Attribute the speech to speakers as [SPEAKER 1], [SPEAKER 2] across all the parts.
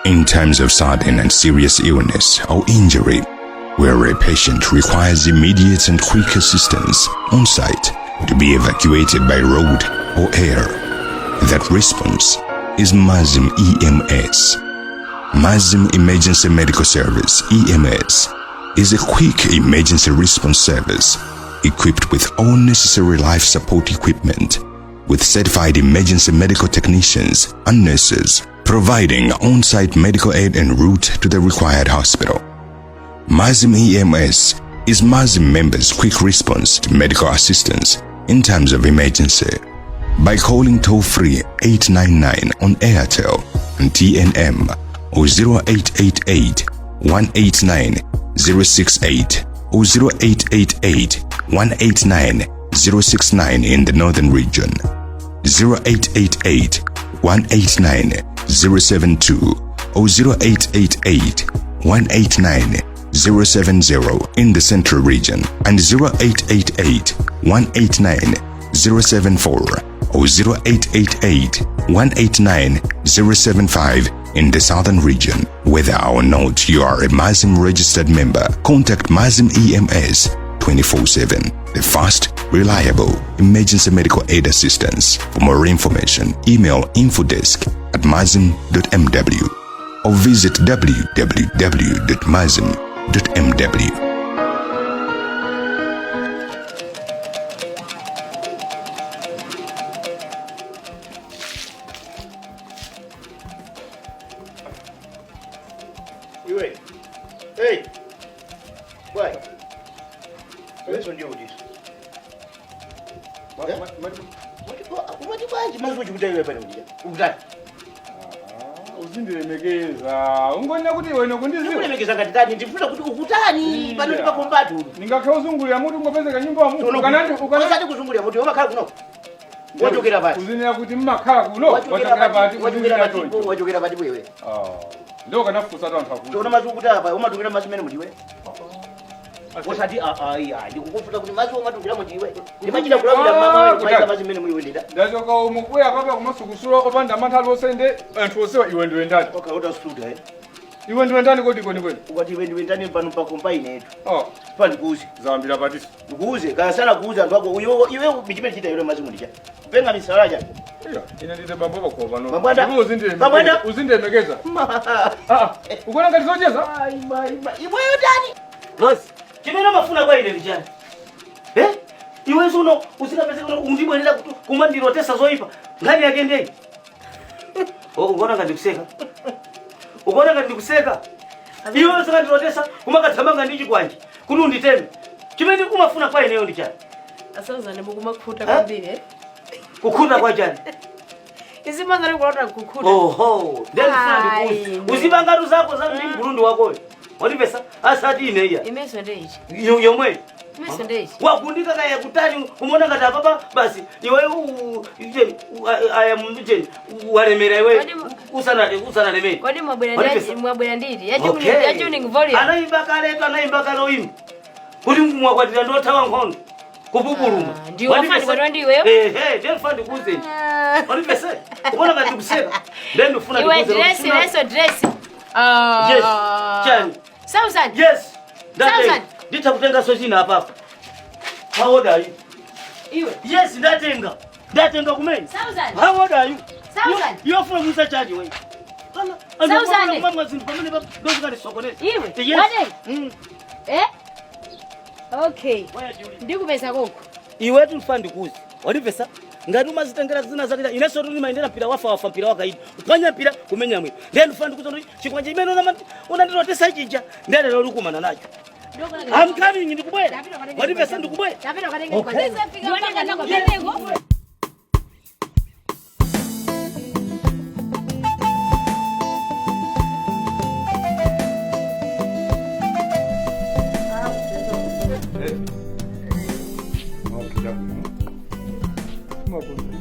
[SPEAKER 1] In times of sudden and serious illness or injury, where a patient requires immediate and quick assistance on site to be evacuated by road or air, that response is Mazim EMS. Mazim Emergency Medical Service, EMS, is a quick emergency response service equipped with all necessary life support equipment with certified emergency medical technicians and nurses, providing on-site medical aid en route to the required hospital. Mazim EMS is Mazim members' quick response to medical assistance in times of emergency. By calling toll-free 899 on Airtel and TNM or 0888 189 068 or 0888 189 069 in the northern region, 0888 189 072 or 0888 189 070 in the central region and 0888 189 074 or 0888 189 075 in the southern region. Whether or not you are a Mazim registered member, contact Mazim EMS 24/7, the fast, reliable emergency medical aid assistance. For more information, email infodesk@mazim.mw or visit www.mazim.mw.
[SPEAKER 2] Iwe. Hey. Bwana. Iwenso ndiye kuti. Umati bwanji mazuwa chikuta iwe pano kuti. Ukutani?
[SPEAKER 3] Uzindilemekeza, ungonena kuti iwe nokundiziwa.
[SPEAKER 2] Ndikulemekeza ngati tani? Ndifuna kuti ukutani pano ndipakombatu.
[SPEAKER 3] Ningakhe uzungulira mutu ungopezeka nyumba mu ukanati ukanati.
[SPEAKER 2] Osati kuzungulira mutu, umakhala kuno. Wachokera pati?
[SPEAKER 3] Uzinena kuti mmakhala kuno.
[SPEAKER 2] Wachokera pati?
[SPEAKER 3] Wachokera
[SPEAKER 2] Wachokera
[SPEAKER 3] pati?
[SPEAKER 2] pati? Wachokera pati iwe?
[SPEAKER 3] Ah, ndio kanafusa tu anthu akuti.
[SPEAKER 2] Tsono madzi ukuti apa umatukira madzi mene mudiwe. Osati iya, ndikukufuta kuti madzi umatukira mudiwe. Ndimachita kulawira mama wewe kumaika madzi mene muiwe ndida.
[SPEAKER 3] Ndachoka umu kubwera papa kumasukusula opanda mantha aliwonse, nde anthu onsewa iwe ndiwe ndani?
[SPEAKER 2] Okay, utasuta eh.
[SPEAKER 3] Iwe ndiwe ndani kodi kweni kweni?
[SPEAKER 2] Ukati iwe ndiwe ndani pano pakomba inetu.
[SPEAKER 3] Oh,
[SPEAKER 2] Pa ndikuuze.
[SPEAKER 3] Zawambira patiso.
[SPEAKER 2] Ndikuuze, kaya sana kuuza anthu ako uyo iwe michimene chita iwe madzi mundicha. Kupenga misala cha.
[SPEAKER 3] Iya, ine ndite bambo pakhomo pano.
[SPEAKER 2] Bambo anda.
[SPEAKER 3] Ndipo uzindilemekeza.
[SPEAKER 2] Bambo anda.
[SPEAKER 3] Uzindilemekeza. Ah, ukuona ngati zocheza?
[SPEAKER 2] Ai mai mai. Iweyo ndani? Rose, chimene umafuna kwa ine ndi chani? Eh? Iwe suno usikapeze kuno undibwerera kuti kumandirotesa zoipa. Nkhani yake ndeyi. Oh, ukuona ngati ndikuseka. Ukuona ngati ndikuseka. Iwe usikandirotesa kumakathamanga ndi chikwanje kuti unditeme. Chimene umafuna kwa ineyo ndi chani?
[SPEAKER 4] Asazane mukumakhuta
[SPEAKER 2] Eh?
[SPEAKER 4] kwambiri, eh?
[SPEAKER 2] Kukhuta kwa chani?
[SPEAKER 4] Izimanzani kulota kukhuta.
[SPEAKER 2] Oho, ndendifuna
[SPEAKER 4] Ai,
[SPEAKER 2] ndikuuze.
[SPEAKER 4] ne.
[SPEAKER 2] Uzipangatu zako za ndi mgulundi wakoyo. Wandipesa asati ine iya.
[SPEAKER 4] Imeso ndeichi.
[SPEAKER 2] Yomwe.
[SPEAKER 4] Imeso ndeichi.
[SPEAKER 2] Wagundika kaya kutani umeona ngati apapa basi iwe aya mjeni walemera iwe
[SPEAKER 4] Kodi
[SPEAKER 2] usana usanalemera.
[SPEAKER 4] Kodi mwabwera
[SPEAKER 2] Wandipesa?
[SPEAKER 4] ndi mwabwera nditi?
[SPEAKER 2] Okay.
[SPEAKER 4] Ya tuning volume.
[SPEAKER 2] Anaimba kaletu, anaimba kale oimba kuti mwakwatira ndothawa nkhondo kupupuluma.
[SPEAKER 4] Ah, ndiwe wafani kwatwa ndiweyo?
[SPEAKER 2] Ehe, ndiyofana ndikuuzeni. Wandipese ukuona ngati ndikuseka, ndiye ndifuna
[SPEAKER 4] Iwe
[SPEAKER 2] ndikuuze
[SPEAKER 4] dress, leso dress. Ah.
[SPEAKER 2] Yes. Chani?
[SPEAKER 4] Thousand.
[SPEAKER 2] Yes, ndatenga.
[SPEAKER 4] Thousand.
[SPEAKER 2] Nditha kutengaso china apapa. How old are you?
[SPEAKER 4] Iwe.
[SPEAKER 2] Yes, ndatenga, ndatenga kumene.
[SPEAKER 4] Thousand.
[SPEAKER 2] How old are you?
[SPEAKER 4] Thousand.
[SPEAKER 2] Yofuna musa chaji we.
[SPEAKER 4] Thousand.
[SPEAKER 2] Mamwa zinthu pamene ndozikalisokoneza.
[SPEAKER 4] Iwe.
[SPEAKER 2] Yes.
[SPEAKER 4] Watenga? Eh? Okay.
[SPEAKER 2] Where do you live?
[SPEAKER 4] Ndikupeza koko.
[SPEAKER 2] Iwe tunfa ndikuzi walipesa ngati umazitengera zina zakita inenso tunimayendera mpira wafa wafa mpira wakaidi kuphwanya mpira kumenya mwino, ndiye ndifuna ndikuza kuti chikwanje chimene unandirotesa chija ndiye lero ulikumana nacho. I'm coming, ndikubwera. Walipesa, ndikubwera.
[SPEAKER 4] Tapita ukatenga.
[SPEAKER 2] Okay.
[SPEAKER 4] Ndione ngati
[SPEAKER 3] Eh. Okay, chabwino. Makonzeka.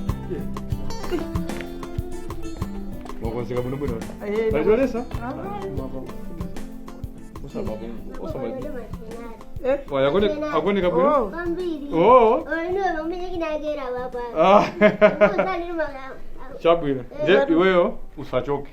[SPEAKER 3] Makonzeka bwino bwino. Palichonesa? Osama. Waya akone akoneka bwino.
[SPEAKER 5] Kwambiri.
[SPEAKER 3] Oh.
[SPEAKER 5] Ono umene kinagera baba.
[SPEAKER 3] Ah. Chabwino. Nje iweyo Usachoke.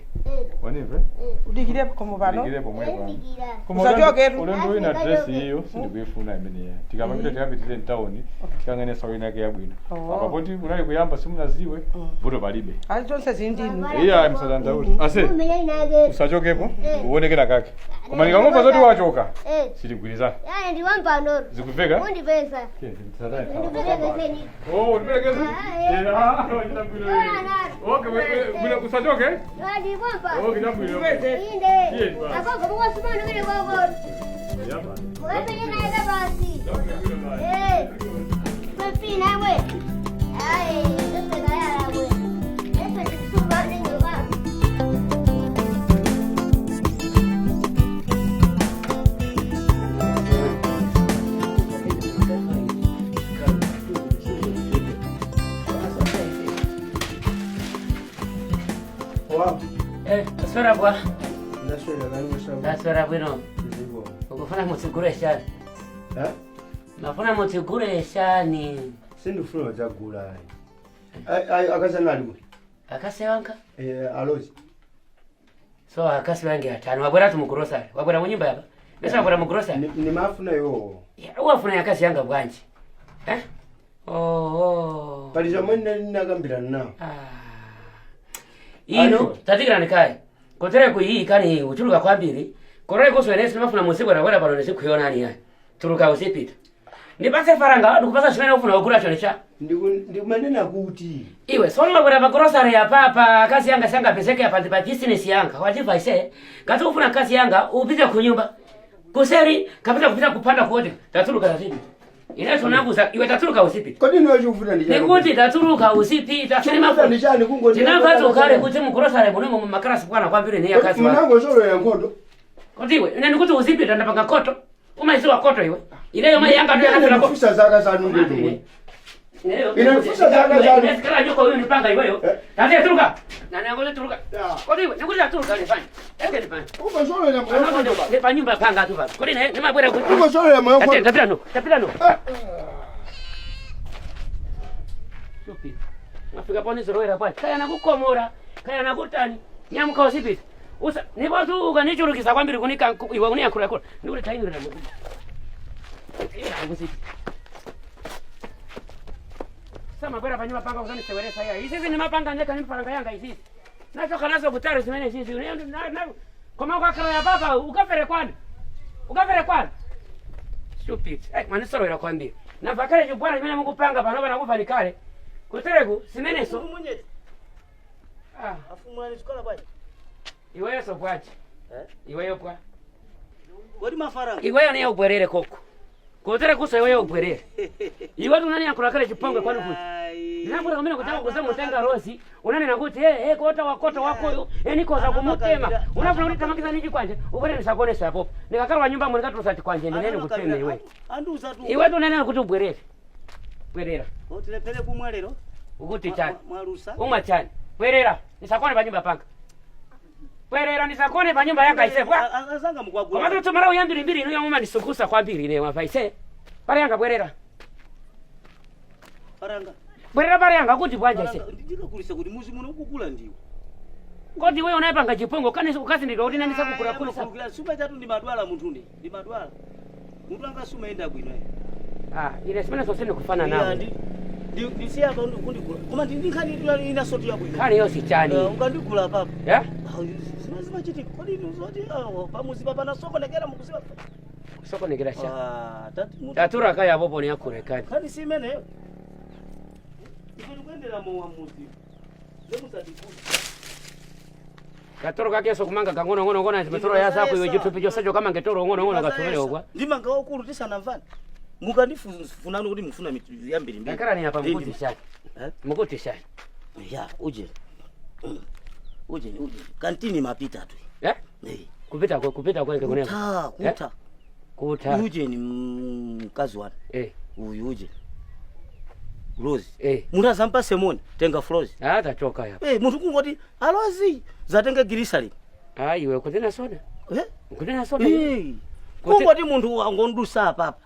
[SPEAKER 3] Wanimve?
[SPEAKER 5] Udikire pakhomo pano.
[SPEAKER 3] Udikire pomwe pano.
[SPEAKER 6] Ndikira.
[SPEAKER 3] Koma
[SPEAKER 5] Usachoke tu.
[SPEAKER 3] ulendo wina dress iyo sindikuifuna imeneyi. Tikamapita tikapitire mtawuni tikangene sawu inake yabwino.
[SPEAKER 5] Oh.
[SPEAKER 3] Apa poti unali kuyamba simunaziwe vuto palibe.
[SPEAKER 5] Ali zonse zili ndinu.
[SPEAKER 3] Iya msadandaule. Ase
[SPEAKER 6] Mumenya inake.
[SPEAKER 3] usachokepo uonekera kake. Koma ndikangomva zoti wachoka
[SPEAKER 6] Eh.
[SPEAKER 3] sitigwirizana.
[SPEAKER 6] Yani ndiwampano.
[SPEAKER 3] Zikuveka?
[SPEAKER 6] Undipesa. Ndiperekezeni.
[SPEAKER 3] Oh, uniperekeze?
[SPEAKER 6] Ah, eh.
[SPEAKER 3] Eh, ah, chabwino. Okay, bwino usachoke?
[SPEAKER 6] Ndiwampa.
[SPEAKER 3] Okay, chabwino.
[SPEAKER 6] Inde.
[SPEAKER 3] Iye, basi.
[SPEAKER 6] Agogo mukasumana ngene gogo.
[SPEAKER 3] Yapa.
[SPEAKER 6] Mukapenya naye basi.
[SPEAKER 3] Chabwino, basi.
[SPEAKER 6] Eh. Pepina we. Ai, ndipeka yala we. Efe tisumane nyoba.
[SPEAKER 7] Eh, taswera bwa.
[SPEAKER 8] Ndaswera kani masaba.
[SPEAKER 7] Taswera bwino.
[SPEAKER 8] Ndiziko.
[SPEAKER 7] Ukufuna mutsigure shani.
[SPEAKER 8] Ha?
[SPEAKER 7] Mafuna mutsigure shani.
[SPEAKER 8] Sindifuna dzagula ayi. Ayi akasana ali kuti.
[SPEAKER 7] Akasewanka?
[SPEAKER 8] Eh alozi.
[SPEAKER 7] So akasi wange atano wabwera tu mugrosari. Wabwera munyumba yapa. Besa wabwera mugrosari.
[SPEAKER 8] Nimafuna iwowo.
[SPEAKER 7] Wafuna yakasi yanga bwanji. Eh? Oh. oh.
[SPEAKER 8] Pali zomwe ndinakambirana nawo.
[SPEAKER 7] Ino tatikirani kai. Kotere kuyi kani uchuluka kwambiri. Korere kuswene simafuna musigwera wera pano nesikuyonani ya. Turuka usipita. Ndipatse faranga ndikupasa chimene ufuna kugula chone cha.
[SPEAKER 8] Ndikumanena kuti.
[SPEAKER 7] Iwe sono wabwera pa grocery ya papa kazi yanga sanga peseke ya pa business yanga wachiva ise ngati ufuna kazi yanga upite kunyumba kuseri kapita kupita kupanda kuote tatuluka tasipita ine tonakuza iwe tatuluka usipita
[SPEAKER 8] Kodi niwe chikufuna ndi chani?
[SPEAKER 7] nikuti tatuluka usipita
[SPEAKER 8] Chikufuna ndi chani kungo
[SPEAKER 7] tinamva ukhale kuti mu grocery muno mu makarasi kwana kwambiri ne yakazi wako
[SPEAKER 8] Munangozolowera nkhondo.
[SPEAKER 7] kuti iwe ine ndikuti usipita ndapanga koto umaisiwa koto iwe ineyo mai yanga ndo yakafika koto
[SPEAKER 8] Ndikufusa zaka zanu ndikuti. Ine ndifusa zaka zanu.
[SPEAKER 7] Nesikala nyoko uyu ndipanga iweyo.
[SPEAKER 8] Eh.
[SPEAKER 7] Tate turuka. Nani angole turuka.
[SPEAKER 8] Ya.
[SPEAKER 7] Kodi iwe nikuti taturuka nifanye. Eke nifanye.
[SPEAKER 8] Ungozolowera moyo nkhondo.
[SPEAKER 7] Ni pa nyumba panga tu pa. Kodi ne nimabwera kuti.
[SPEAKER 8] Ungozolowera moyo
[SPEAKER 7] Tate
[SPEAKER 8] nkhondo.
[SPEAKER 7] tapita no. Tapita no. Stupid. Mafika poni zorowera kwa. Kaya nakukomora. Kaya nakutani. Nyamuka usipita. Usa nipotu ukanichurukisa kwambiri kunika iwe uniyankhula kula. Ndikuti tainira mu. Usipita. Samabwera panyumba panga kuzaniseweresa iya. Isisi nimapanga ndeka nimparanga yanga isisi. Nachoka nazo kutari zimene isisi. Koma ukakhala ya papa ukafere kwani? Ukafere kwani? Stupid. Eh, manisorowera kwambiri. Namva kale chibwana chimene mukupanga pano pana kufa ni kale. Kutereku zimeneso.
[SPEAKER 2] Mumunyeti.
[SPEAKER 7] Ah,
[SPEAKER 2] Afumu ali chikola bwaji.
[SPEAKER 7] iweyo bwachi.
[SPEAKER 2] Eh?
[SPEAKER 7] Iweyo bwa.
[SPEAKER 2] Kodi mafaranga.
[SPEAKER 7] Iweyo niye ubwerere koko. Kutere kuso iweyo ubwerere. Iwe tunani yankula kale chipongwe kwani kuti. Ndinabwera kumene kutaka kuzamutenga Rosi, unanena kuti eh eh kota wakota wakoyo, eh nikoza kumutema. Unafuna kuti tamakiza niji kwanje, ubwerere nisakuonesa apopo. Ndikakhala nyumba mwe ndikatulusa chikwanje ndinene kuteme iwe.
[SPEAKER 2] Andiuza tu.
[SPEAKER 7] Iwe tunanena kuti ubwerere. Bwerera.
[SPEAKER 2] Otilepere kumwa lero.
[SPEAKER 7] Ukuti chani.
[SPEAKER 2] Mwalusa.
[SPEAKER 7] Umwa chani. Bwerera. Nisakuone pa nyumba panga. Bwerera nisakuone pa nyumba yanga ise bwa.
[SPEAKER 2] Azanga mukwagula.
[SPEAKER 7] Koma tutumala uyambiri mbiri inu yomwe manisukusa kwambiri ine wamva ise. Pale yanga bwerera.
[SPEAKER 2] Faranga.
[SPEAKER 7] Bwerera pale yanga kuti bwanja ise.
[SPEAKER 2] Faranga, Ndikakulisa kuti muzi muno ukukula ndiwe.
[SPEAKER 7] Kodi wewe unayepanga chipongo kani ukasindika kuti nani sakukula kulisa.
[SPEAKER 2] Kulisa. Suma chatu ndi madwala munthune. Ndi madwala. Munthu anga sumayenda bwino. eh.
[SPEAKER 7] Ah, ine simene sosene kufana
[SPEAKER 2] Iya,
[SPEAKER 7] nawe.
[SPEAKER 2] Ndisiya pa kundigula. Koma ndi nkhani ina soti yabwino.
[SPEAKER 7] Khani yonse chani.
[SPEAKER 2] Ukandigula papa.
[SPEAKER 7] Ya?
[SPEAKER 2] Zimene zimachitika kodi inu zoti pamuzi papana sokonekera mukuziwa.
[SPEAKER 7] Kusokonekera cha.
[SPEAKER 2] Ah, tati munthu.
[SPEAKER 7] Tatura kaya bobo ni akure kani.
[SPEAKER 2] Nkhani si imeneyo. Ife tikuyendera mowa muzi. Lemusatikuti.
[SPEAKER 7] Katoro kakeso kumanga kangono ngono ngona zimetoro ya zako iwe chitupi chosecho kama ngetoro ngono ngono katumele ogwa.
[SPEAKER 2] Ndimanga waukulu tisanamvane. Mukandifunani kuti mufuna yambiri mbiri.
[SPEAKER 7] Ndakara ni apa mukuti chani.
[SPEAKER 2] Eh?
[SPEAKER 7] Mukuti chani.
[SPEAKER 2] Ya, uje. Uje, uje. Kantini mapita tu.
[SPEAKER 7] Eh?
[SPEAKER 2] Eh.
[SPEAKER 7] Kupita kwa kupita kwa ngene.
[SPEAKER 2] Kuta, kuta.
[SPEAKER 7] Kuta.
[SPEAKER 2] Uje ni mkazi wanu.
[SPEAKER 7] Eh.
[SPEAKER 2] Uyu uje. Rose.
[SPEAKER 7] Eh.
[SPEAKER 2] Munthu azampa semoni, tenga Rose.
[SPEAKER 7] Ah, tachoka ya.
[SPEAKER 2] Eh, munthu kungoti alozi zatenga girisali.
[SPEAKER 7] Ah, iwe kutena soda.
[SPEAKER 2] Eh?
[SPEAKER 7] Kutena soda.
[SPEAKER 2] Eh. Kungoti munthu angondusa apapa.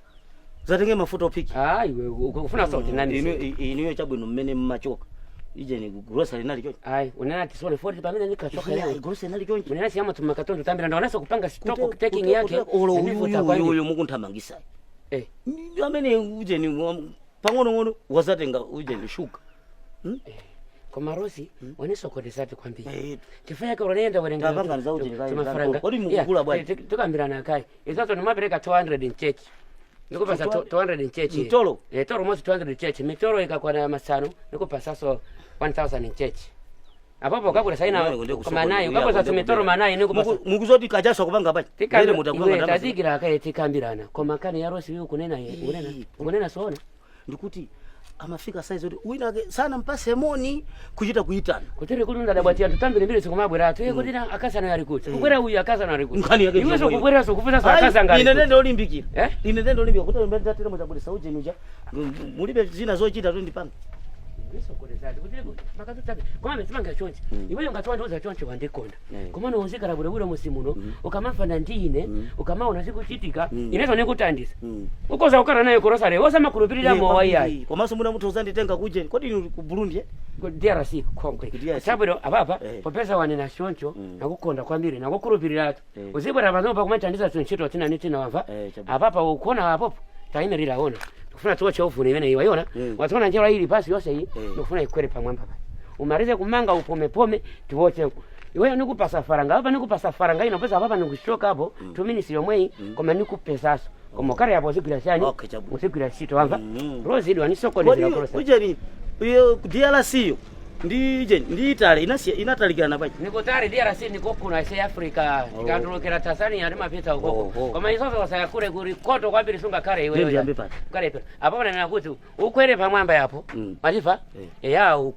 [SPEAKER 2] Zatenge mafuta ophika.
[SPEAKER 7] Ah, iwe ukufuna soda nani?
[SPEAKER 2] Inu inuyo chabwino mmene mmachoka. Ije ni grocery nali choncho.
[SPEAKER 7] Ayi, unena tisole 40 pamene nikachoka
[SPEAKER 2] Yeah,
[SPEAKER 7] leo.
[SPEAKER 2] grocery nali choncho.
[SPEAKER 7] Munena siyama tumakatondo tambira ndaonesa kupanga stock taking yake.
[SPEAKER 2] Olo
[SPEAKER 7] Inivuta
[SPEAKER 2] uyu
[SPEAKER 7] kwambiri.
[SPEAKER 2] uyu mukunthamangisa.
[SPEAKER 7] Eh.
[SPEAKER 2] Amene uje ni pang'ono-ng'ono wazatenga uje ni shuga.
[SPEAKER 7] Koma Rosi, wanesokodesati kwambiri.
[SPEAKER 2] Eh,
[SPEAKER 7] Chifukwa chake unaenda werenga.
[SPEAKER 2] Tapanga za uje kai.
[SPEAKER 7] Tumafaranga.
[SPEAKER 2] Kodi mukugula bwanji?
[SPEAKER 7] Tukambirana kai. Izato nimapereka 200 in church. Nikupasa 200 in church.
[SPEAKER 2] Mitolo?
[SPEAKER 7] Eh, toro mosi 200 in church. Mitoro ikakwana masano, nikupasaso 1000 in church. Apapo kakula saina koma nayo, kakula tumitoro manayi nikupasa.
[SPEAKER 2] Mukuzoti kachaso kupanga bwanji. Mbere mutakupanga
[SPEAKER 7] Iwe
[SPEAKER 2] ndalama.
[SPEAKER 7] tazikira kaye tikambirana. Koma kani ya Rosi uyu kunena ye, kunena. Kunena sona.
[SPEAKER 2] Ndikuti amafika size kuti wina ake sana mpase moni kuchita kuitana.
[SPEAKER 7] Kutiri kuti ndadabwatira tutambire mbiri sikumabwera atu kuti na akasana yali kuti. Kukwera uyu akasana yali kuti.
[SPEAKER 2] Nkhani yake
[SPEAKER 7] Iwe
[SPEAKER 2] ndiyo
[SPEAKER 7] sokukwera sokupita so
[SPEAKER 2] Ayi,
[SPEAKER 7] akasanga.
[SPEAKER 2] Ine ndende olimbikira.
[SPEAKER 7] Eh?
[SPEAKER 2] Ine ndende olimbikira kuti ndende ndatire muchagulisa uje nuja. Mulibe zina zochita tu ndipanga.
[SPEAKER 7] Koma timanga chonchi iweyo ngatiwandiuza chonchi wandikonda
[SPEAKER 2] Eh.
[SPEAKER 7] koma nozikala bwinobwino musi muno ukamafana ndi ine ukamaona zikuchitika inezo nikutandisa ukoza kukhala nayo kurosare wosamakhulupirira mowa iyayi
[SPEAKER 2] Komanso muna muthu uzanditenga kuje. Kodi inu ku Burundi eh?
[SPEAKER 7] Ku DRC konke
[SPEAKER 2] Ku DRC.
[SPEAKER 7] chabwino apapa
[SPEAKER 2] Eh.
[SPEAKER 7] popeza wanena choncho nakukonda kwambiri nakukhulupiriratu
[SPEAKER 2] Eh.
[SPEAKER 7] uzibwera panopa kumathandiza ntchito tina ni tina wamva
[SPEAKER 2] Eh, chabwino.
[SPEAKER 7] apapa ukuona apopo tayimirira ona ndikufuna tuwo ufune imene iwa yona
[SPEAKER 2] Eh.
[SPEAKER 7] wationa njera ili pasi yonse iyi
[SPEAKER 2] Eh.
[SPEAKER 7] ndikufuna ikwere pamwamba pa umalize kumanga upomepome tiwoche iweyo nikupasa faranga apa nikupasa faranga ino pesa apapa nikushoka apo 2 minutes yomweyi koma nikupesaso koma ukale apo uzigwira chani
[SPEAKER 2] Okay, chabwino.
[SPEAKER 7] uzigwira ntchito wamva
[SPEAKER 2] Mm.
[SPEAKER 7] rozi idwa nisokonezera
[SPEAKER 2] Kodi
[SPEAKER 7] kulosa
[SPEAKER 2] uje ni iyo ku DRC yo ndi ije ndi Italy inasiya inatalikirana bwanji.
[SPEAKER 7] nikutari DRC nikokuna se Africa tikatulukira Tanzania timapita ukoko
[SPEAKER 2] Oh, oh.
[SPEAKER 7] koma isoso wasayakure kuri koto kwambiri sungakhale iweyo
[SPEAKER 2] Ndiye ndiyambe pano.
[SPEAKER 7] kale pano apo panena kuti ukwere pamwamba yapo matifa eya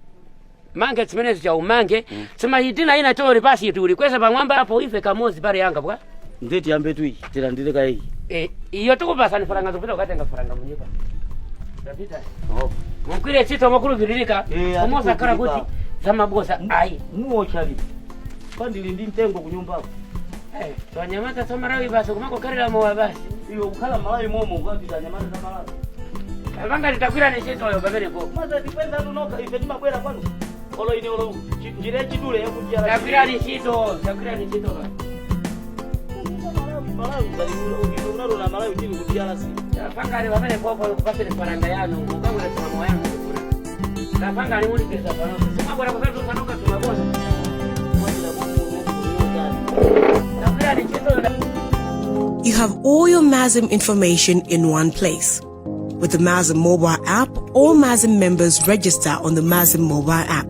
[SPEAKER 7] mange zimene zija umange simahitina ina tori pasi itu ulikweza pamwamba apo ife kamozi pali yanga bwa
[SPEAKER 2] Ndeti yambe tu iyi tilandire kai.
[SPEAKER 7] Eh, iyo tikupasani faranga zopita ukatenga faranga munyipa tapita
[SPEAKER 2] Oh.
[SPEAKER 7] mukwire chito mokhulupiririka
[SPEAKER 2] Eh,
[SPEAKER 7] komosakhala kuti
[SPEAKER 2] atikhulupirika.
[SPEAKER 7] zamabosa ayi
[SPEAKER 2] Muochali. Pandili ndi mtengo kunyumbako.
[SPEAKER 7] Eh, twanyamata twamarawi basi kumakokhalira mowa basi
[SPEAKER 2] Iwe kukhala Malawi momo ukapita nyamata za Malawi.
[SPEAKER 7] panga titakwira ni ntchitoyo pamenepo
[SPEAKER 2] Maza tipeza tunoka ife timabwera kwanu. Olo ine olo njira yachidule yakudyala.
[SPEAKER 7] takwira ni ntchito takwira ni ntchito basi
[SPEAKER 2] Malawi Malawi ngati unalola Malawi tili ku DRC.
[SPEAKER 7] tafangani pamenepopo kupasire faranga yanu mukabwera tumamowa yanu mukufuna tafangani mulipeza pano simabwera kusatusanuka tumabosa takwira ni ntchitoyo.
[SPEAKER 9] You have all your MASM information in one place. With the MASM mobile app, all MASM members register on the MASM mobile app.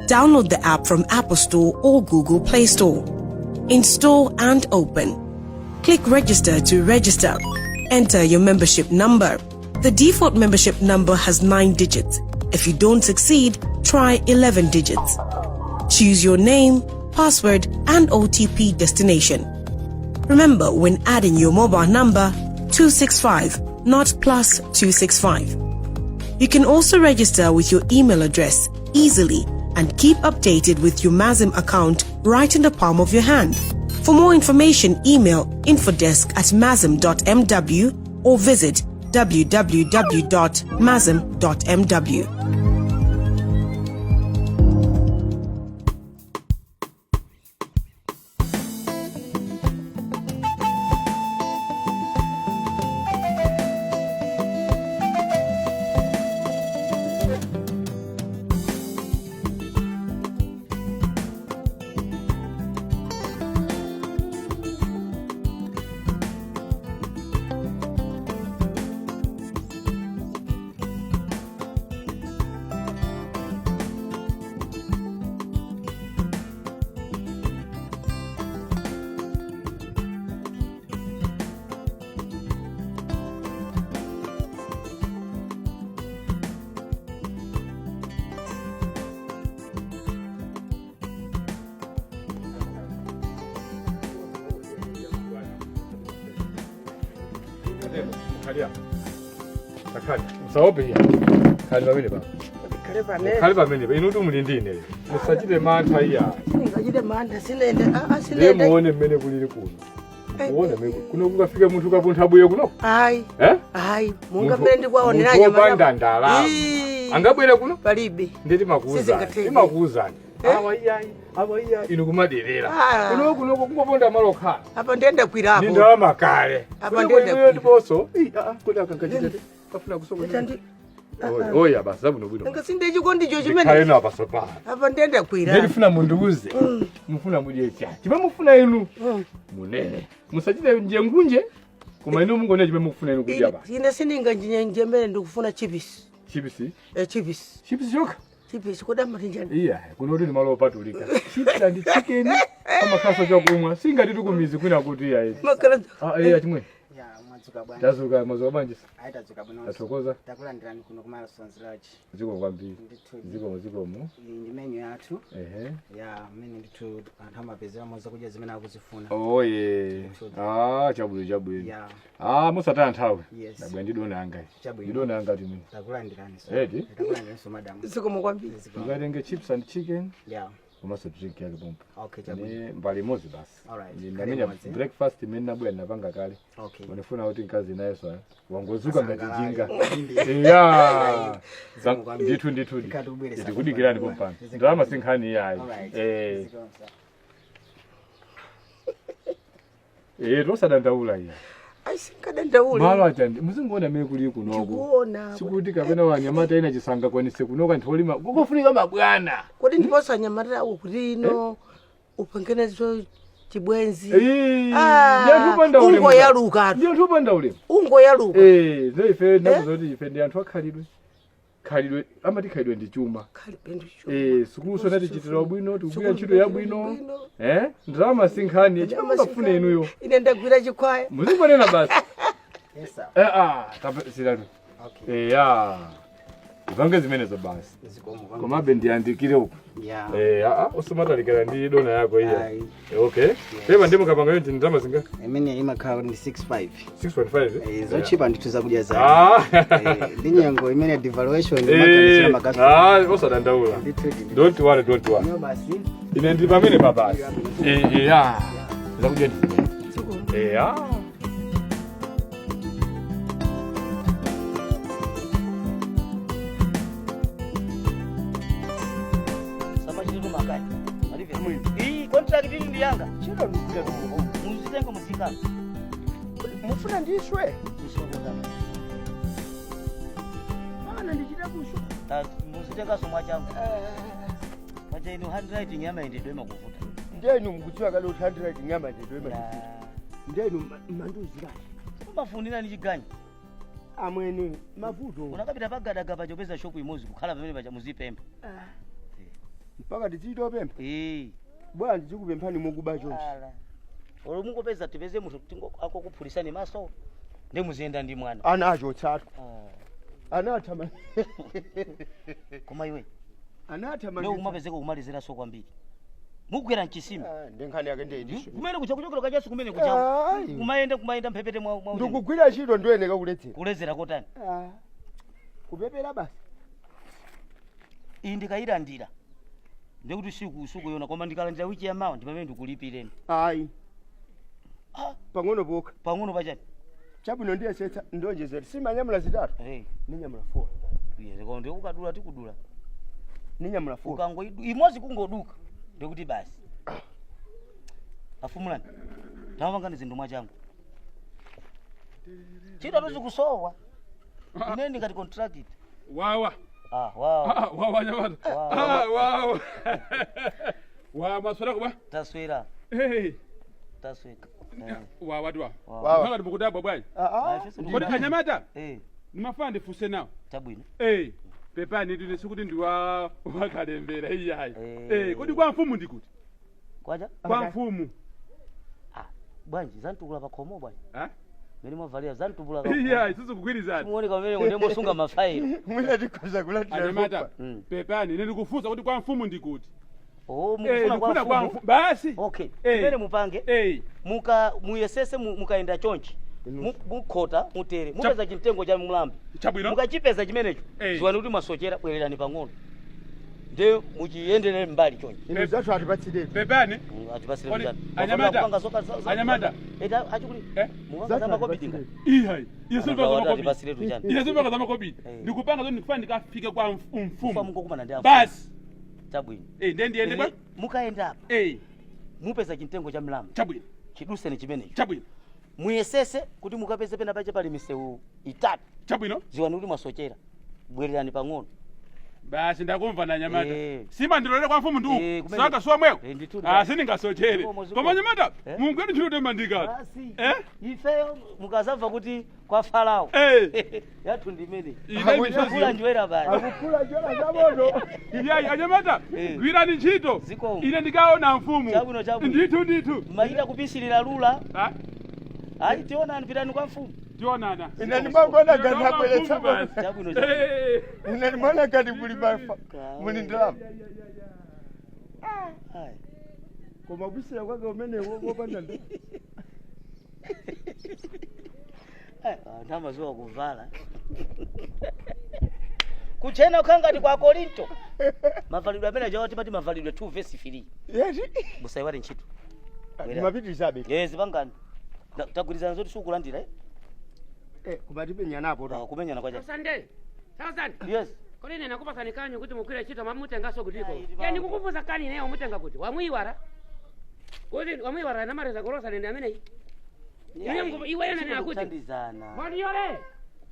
[SPEAKER 9] Download the app from Apple Store or Google Play Store. Install and open. Click Register to register. Enter your membership number. The default membership number has 9 digits. If you don't succeed, try 11 digits. Choose your name, password, and OTP destination. Remember, when adding your mobile number, 265, not plus 265. You can also register with your email address easily and keep updated with your MASM account right in the palm of your hand. For more information, email infodesk at masm.mw or visit www.masm.mw.
[SPEAKER 3] Khalia. Takhali. Musaope iya. Khali pamene pa.
[SPEAKER 5] Khale pamene.
[SPEAKER 3] Khali pamene pa. Inu muli ndi ine. Musachite mantha iya.
[SPEAKER 5] Sindingachite mantha sinende
[SPEAKER 3] Ndiye
[SPEAKER 5] sinende.
[SPEAKER 3] muone mmene kulili kuno. Muone mmene kuno kukafika munthu kapuntha bwiyo kuno.
[SPEAKER 5] Ayi.
[SPEAKER 3] Eh?
[SPEAKER 5] Ayi, munga mmene ndikuwaonera
[SPEAKER 3] Munthu wopanda ndalama.
[SPEAKER 5] Ii.
[SPEAKER 3] Angabwere kuno?
[SPEAKER 5] Palibe.
[SPEAKER 3] Nditi makuuzani.
[SPEAKER 5] Sizingatheke.
[SPEAKER 3] Imakuuzani. Awa iyayi, awa iyayi. Inu kumaderera.
[SPEAKER 5] Ah.
[SPEAKER 3] Kuno kuno kungoponda malo okhala.
[SPEAKER 5] Apa ndiyenda kwirapo.
[SPEAKER 3] Ndi ndalama kale.
[SPEAKER 5] Apa
[SPEAKER 3] Kuno
[SPEAKER 5] ndiyenda
[SPEAKER 3] inuyo
[SPEAKER 5] kwira.
[SPEAKER 3] ndiponso. Ii, ah, ah, kodi akangachitete. Kafuna kusoko. Oya basi zabwino bwino.
[SPEAKER 5] Ngasinde chikondicho
[SPEAKER 3] Ndikhale
[SPEAKER 5] chimene.
[SPEAKER 3] nawo pasopano.
[SPEAKER 5] Apa ndiyenda kwira.
[SPEAKER 3] Ndifuna mundiuze. Mufuna mudye chani. Chimene mufuna inu. Munene. Musachite njengunje. Koma inu mungone chimene mukufuna inu kudya basi.
[SPEAKER 5] Ine sindinganjenjemere ndikufuna chipisi.
[SPEAKER 3] Chipisi.
[SPEAKER 5] Eh, chipisi.
[SPEAKER 3] Chipisi chokha.
[SPEAKER 5] Chipisi kodi njani?
[SPEAKER 3] Iya, kuno kuti malo opatulika. Chips and chicken. Amakhaso chakumwa. Singati tukumizi kwina kuti iya izi.
[SPEAKER 5] Makhala
[SPEAKER 3] Ah, iya chimwe.
[SPEAKER 10] Ya, mwadzuka bwanji.
[SPEAKER 3] Tazuka mazuka bwanji.
[SPEAKER 10] Ayi tadzuka bwino.
[SPEAKER 3] Tathokoza.
[SPEAKER 10] Takulandirani kuno ku Milestones Lodge.
[SPEAKER 3] Zikomo kwambiri.
[SPEAKER 10] Ndithu.
[SPEAKER 3] Zikomo zikomo.
[SPEAKER 10] Iyi ndi menu yathu.
[SPEAKER 3] Ehe.
[SPEAKER 10] Ya, mmene ndithu anthu amapezeramo zakudya zimene akuzifuna.
[SPEAKER 3] Oye. Ah, chabwino chabwino.
[SPEAKER 10] Ya.
[SPEAKER 3] Ah, musataya nthawi.
[SPEAKER 10] Yes.
[SPEAKER 3] Ndabwera ndidona anga.
[SPEAKER 10] Chabwino.
[SPEAKER 3] Ndidona anga timwe.
[SPEAKER 10] Takulandirani so.
[SPEAKER 3] Eti?
[SPEAKER 10] Takulandirani so madam.
[SPEAKER 5] Zikomo kwambiri.
[SPEAKER 3] Mukatenge chips and chicken.
[SPEAKER 10] Ya.
[SPEAKER 3] Komanso drink yake pompo.
[SPEAKER 10] Okay, chabwino.
[SPEAKER 3] Ni mbali imodzi basi.
[SPEAKER 10] Alright.
[SPEAKER 3] Ndi
[SPEAKER 10] Kale
[SPEAKER 3] ndamenya
[SPEAKER 10] imodzi.
[SPEAKER 3] breakfast imene nabwera ndinapanga kale.
[SPEAKER 10] Okay.
[SPEAKER 3] Ndifuna kuti mkazi nayenso wangozuka ngati jinga.
[SPEAKER 10] Asangalale.
[SPEAKER 3] Iya.
[SPEAKER 10] Zikomo kwambiri.
[SPEAKER 3] Ndithu ndithu.
[SPEAKER 10] Tikati ubweresa.
[SPEAKER 3] Ndikudikirani pompano. Ndalama si nkhani iyayi.
[SPEAKER 10] Alright.
[SPEAKER 3] Eh.
[SPEAKER 10] Zikomo sir.
[SPEAKER 3] Eh, tosadandaula iya.
[SPEAKER 5] Ayi sinkadandaule.
[SPEAKER 3] Malo aja muzingoona mmene kuli kunoko.
[SPEAKER 5] Ndikuona.
[SPEAKER 3] Sikuti kapena wanyamata ena chisanga kwanise kunoka nthu olima. Kukofunika mabwana.
[SPEAKER 5] Kodi ndiponso anyamata awo kuti ino upangenezo chibwenzi.
[SPEAKER 3] Eh,
[SPEAKER 5] Ah,
[SPEAKER 3] ndi anthu opanda ulemu.
[SPEAKER 5] ungoyaluka.
[SPEAKER 3] Ndi anthu opanda ulemu.
[SPEAKER 5] Ungoyaluka.
[SPEAKER 3] Eh, zo ife ndakuzoti ife ndi anthu akhalidwe. Khalidwe amati khalidwe ndi chuma.
[SPEAKER 5] Khalidwe ndi chuma.
[SPEAKER 3] Eh, sukuluso nati chitira bwino, tikugwira ntchito yabwino. Eh, ndalama si nkhani, chimangafune inuyo.
[SPEAKER 5] Ine ndagwira chikwaya.
[SPEAKER 3] Muzingonena basi.
[SPEAKER 10] Yes sir.
[SPEAKER 3] Eh, ah, siratu.
[SPEAKER 10] Okay.
[SPEAKER 3] Eh, ya. Ipange zimenezo basi.
[SPEAKER 10] Zikomo kwambiri.
[SPEAKER 3] Komabe ndiyandikire uku.
[SPEAKER 10] Ya.
[SPEAKER 3] Eh, ah, usumatalikira ndi dona yako iya.
[SPEAKER 10] Ayi.
[SPEAKER 3] Eh, okay. Pepa ndi mukapanga yonti ndalama zinga
[SPEAKER 10] Imene imakhala ndi 65.
[SPEAKER 3] 6.5.
[SPEAKER 10] Eh, zochipa ndithu zakudya zake.
[SPEAKER 3] Ah.
[SPEAKER 10] Eh, ndi nyengo imene devaluation imaganizira
[SPEAKER 3] Eh,
[SPEAKER 10] makasitoma.
[SPEAKER 3] ah, osadandaula.
[SPEAKER 10] Ndithu ndithu.
[SPEAKER 3] Don't worry, don't worry.
[SPEAKER 10] Ino basi.
[SPEAKER 3] Ine ndi pamene papasi. Eh, eh, ah. Zakudya ndi. Eh, ah.
[SPEAKER 2] Samachitiro makani. Alive. Iyi contract ili ndi yanga.
[SPEAKER 8] Chino ndikuita tuko.
[SPEAKER 2] Muzitenga muzikana.
[SPEAKER 8] Mufuna ndiswe.
[SPEAKER 2] Musokotana.
[SPEAKER 8] Ana ndichita kusho.
[SPEAKER 2] Muzitengaso mwachangu. Pacha inu handwriting yamayendedwe imakuvuta.
[SPEAKER 8] Ndenu mukudziwa kale kuti handwriting yamayendedwe imakuvuta. Ndenu manduzirani.
[SPEAKER 2] Umafunira ni chiganyu.
[SPEAKER 8] Amwene mavuto.
[SPEAKER 2] Unakapita pagadaga pacho peza shopu imodzi kukhala pamene pacha muzipempha.
[SPEAKER 8] Mpaka tichitopempha.
[SPEAKER 2] Eh.
[SPEAKER 8] Bwana ndikupemphani mukuba chonchi.
[SPEAKER 2] Ala. Olo mungopeza tipeze munthu kuti akokuphulisani maso ndi muziyenda ndi mwana.
[SPEAKER 8] Ana achotsatu.
[SPEAKER 2] Ah.
[SPEAKER 8] Anatha ma.
[SPEAKER 2] Koma iwe
[SPEAKER 8] Anatha
[SPEAKER 2] leo umapezeka kumaliziraso kwambiri. Mugwera mchisima.
[SPEAKER 8] Ndi nkhani yake ndeyidiswe.
[SPEAKER 2] Kumene kucha kuchokera kachasu kumene kucha.
[SPEAKER 8] Ayi.
[SPEAKER 2] Kumayenda kumayenda mphepete mwa mwa.
[SPEAKER 8] Ndikugwira ntchito ndoyeneka kuledzera.
[SPEAKER 2] Kuledzera kotani.
[SPEAKER 8] Ah. Kupepera basi.
[SPEAKER 2] Iyi ndikayilandira. Ndikuti siku sikuyona koma ndikalandira wiki yamawa ndi pamene ndikulipireni.
[SPEAKER 8] Ayi.
[SPEAKER 2] Ah.
[SPEAKER 8] Pang'ono pokha.
[SPEAKER 2] Pang'ono pachani.
[SPEAKER 8] Chabwino ndiyesetsa ndonjezera. Simanyamula zitatu.
[SPEAKER 2] Eh.
[SPEAKER 8] Ninyamula 4.
[SPEAKER 2] Iye koma ndi ukadula tikudula.
[SPEAKER 8] Ninyamula 4.
[SPEAKER 2] Ukango imodzi kungoduka ndikuti basi. Afumulani. Tamapangani zinthu mwachangu. Chito tozikusowa. Ine ndingati contract.
[SPEAKER 11] Wawa.
[SPEAKER 2] Ah, wawa.
[SPEAKER 11] Ah, wawa nyamata.
[SPEAKER 2] Wawa.
[SPEAKER 11] Ah, wawa. Wa maswera kuba.
[SPEAKER 2] Taswera.
[SPEAKER 11] Hey.
[SPEAKER 2] Taswera.
[SPEAKER 11] Wawa dwa.
[SPEAKER 2] Wawa.
[SPEAKER 11] Mpaka ndikudabwa bwanji.
[SPEAKER 8] Ah ah.
[SPEAKER 11] Kodi kanyamata?
[SPEAKER 2] Eh.
[SPEAKER 11] Ndimafuna ndifuse nawo.
[SPEAKER 2] Chabwino.
[SPEAKER 11] Eh. Pepani ndine sikuti ndiwa wakalembera iyayi.
[SPEAKER 2] Eh.
[SPEAKER 11] Eh, kodi kwa mfumu ndikuti?
[SPEAKER 2] Kwacha?
[SPEAKER 11] Kwa mfumu.
[SPEAKER 2] Ah, bwanji zantukula pakhomo bwanji.
[SPEAKER 11] Ah?
[SPEAKER 2] Mene mwavalia zantukula
[SPEAKER 11] Iyayi sizikugwirizana.
[SPEAKER 2] Muoneka pamene ndimosunga mafailo.
[SPEAKER 8] Mwina tikhoza kulandira.
[SPEAKER 11] Anyamata. Pepani ine ndikufunsa kuti kwa mfumu ndikuti.
[SPEAKER 2] Oh,
[SPEAKER 11] Eh,
[SPEAKER 2] mukufuna
[SPEAKER 11] ndikufuna
[SPEAKER 2] kwa
[SPEAKER 11] kwa
[SPEAKER 2] mfumu.
[SPEAKER 11] mfumu. Basi.
[SPEAKER 2] Okay.
[SPEAKER 11] Eh.
[SPEAKER 2] Pamene mupange.
[SPEAKER 11] Eh.
[SPEAKER 2] Muka muyesese mukaenda chonchi. Mukhota mutere. Mupeza chimtengo cha mlambi.
[SPEAKER 11] Chabwino.
[SPEAKER 2] Mukachipeza chimenecho.
[SPEAKER 11] Eh.
[SPEAKER 2] Ziwani kuti masochera bwererani pang'ono. Ndiye muchiyenderere mbali chonchi.
[SPEAKER 8] Inu zathu atipatsiretu.
[SPEAKER 11] Pepani.
[SPEAKER 2] Atipasire
[SPEAKER 11] Kodi,
[SPEAKER 2] mzani.
[SPEAKER 11] anyamata.
[SPEAKER 2] Kupanga zoka za-
[SPEAKER 11] Anyamata.
[SPEAKER 2] Eta achikuli.
[SPEAKER 11] Eh?
[SPEAKER 2] Mupanga za makobidi nga.
[SPEAKER 11] Ihayi. Iye
[SPEAKER 2] Anagawa
[SPEAKER 11] sipanga
[SPEAKER 2] ati atipasire
[SPEAKER 11] makobidi.
[SPEAKER 2] tujani.
[SPEAKER 11] Iye sipanga za makobidi. Ndikupanga zoti ndikufana ndikafike kwa
[SPEAKER 2] Mfumu
[SPEAKER 11] mfumu.
[SPEAKER 2] ngokumana ndi amfumu.
[SPEAKER 11] Basi.
[SPEAKER 2] Chabwino.
[SPEAKER 11] Eh, ndiye ndiyende bwa.
[SPEAKER 2] Mukaenda apa.
[SPEAKER 11] Eh.
[SPEAKER 2] Mupeza chimtengo cha mlamba.
[SPEAKER 11] Chabwino.
[SPEAKER 2] Chiduseni chimenecho.
[SPEAKER 11] Chabwino.
[SPEAKER 2] Muyesese kuti mukapeze pena pache pali misewu itatu.
[SPEAKER 11] Chabwino.
[SPEAKER 2] Ziwani kuti mwasochera. Bwererani pang'ono.
[SPEAKER 11] Basi ndakumva na nyamata.
[SPEAKER 2] Eh.
[SPEAKER 11] Sima ndilole kwa mfumu
[SPEAKER 2] Eh,
[SPEAKER 11] ndu.
[SPEAKER 2] kumene-
[SPEAKER 11] Saka swa mweko.
[SPEAKER 2] Eh, ndithu
[SPEAKER 11] Ah, sindingasochere.
[SPEAKER 2] Zikomo, zikomo.
[SPEAKER 11] Koma nyamata,
[SPEAKER 2] Eh?
[SPEAKER 11] Mungu wetu ntchito temandikatu.
[SPEAKER 2] Basi.
[SPEAKER 11] Eh?
[SPEAKER 2] Ifeyo mukazamva kuti kwa Farao.
[SPEAKER 11] Eh.
[SPEAKER 2] Yathu ndimene.
[SPEAKER 11] Ine misozi.
[SPEAKER 2] Akukula njwera basi.
[SPEAKER 8] Akukula njwera zamoto.
[SPEAKER 11] Iyayi anyamata,
[SPEAKER 2] Eh.
[SPEAKER 11] gwirani ntchito.
[SPEAKER 2] Zikomo.
[SPEAKER 11] Ine ndikaona mfumu.
[SPEAKER 2] Chabwino, chabwino.
[SPEAKER 11] Ndithu ndithu.
[SPEAKER 2] Machita kupisilira lula.
[SPEAKER 11] Ah,
[SPEAKER 2] Ayi tionani pitani kwa mfumu.
[SPEAKER 11] tionana.
[SPEAKER 8] Ine ndimangona ngati
[SPEAKER 11] Ndikaona
[SPEAKER 8] abweretsa
[SPEAKER 11] mfumu basi.
[SPEAKER 2] Chabwino chabwino.
[SPEAKER 11] Eh.
[SPEAKER 8] Ine ndimaona ngati muli mafa. Muli ndalama.
[SPEAKER 2] Ayi.
[SPEAKER 8] Koma kubisira kwake umene wopanda ndalama.
[SPEAKER 2] Ayi, anthu amazuwa kuvala. Kuchena kukhangati kwa Korinto. Mavalidwe amene ajawa timati mavalidwe 2 verse 3.
[SPEAKER 8] Yeti.
[SPEAKER 2] Musayiwale ntchito.
[SPEAKER 8] Ndimapitirizabe.
[SPEAKER 2] Eh, zipangani. Tagwirizana zoti sukulandira eh?
[SPEAKER 8] Eh, koma timenyanapo ta.
[SPEAKER 2] Ah, kumenyana kwa chani.
[SPEAKER 7] Sunday. Thousand.
[SPEAKER 2] Yes.
[SPEAKER 7] Kodi ine nakupasani kanyu kuti mukwire ntchito mamutengaso kutiko.
[SPEAKER 2] Ayi,
[SPEAKER 7] Ya ndikukufuza kani ineyo mutenga kuti wamuiwara. Kuti wamuiwara namareza kulosa nende ameneyi. Ine iwe nene akuti.
[SPEAKER 2] Kuthandizana.
[SPEAKER 7] Voliore!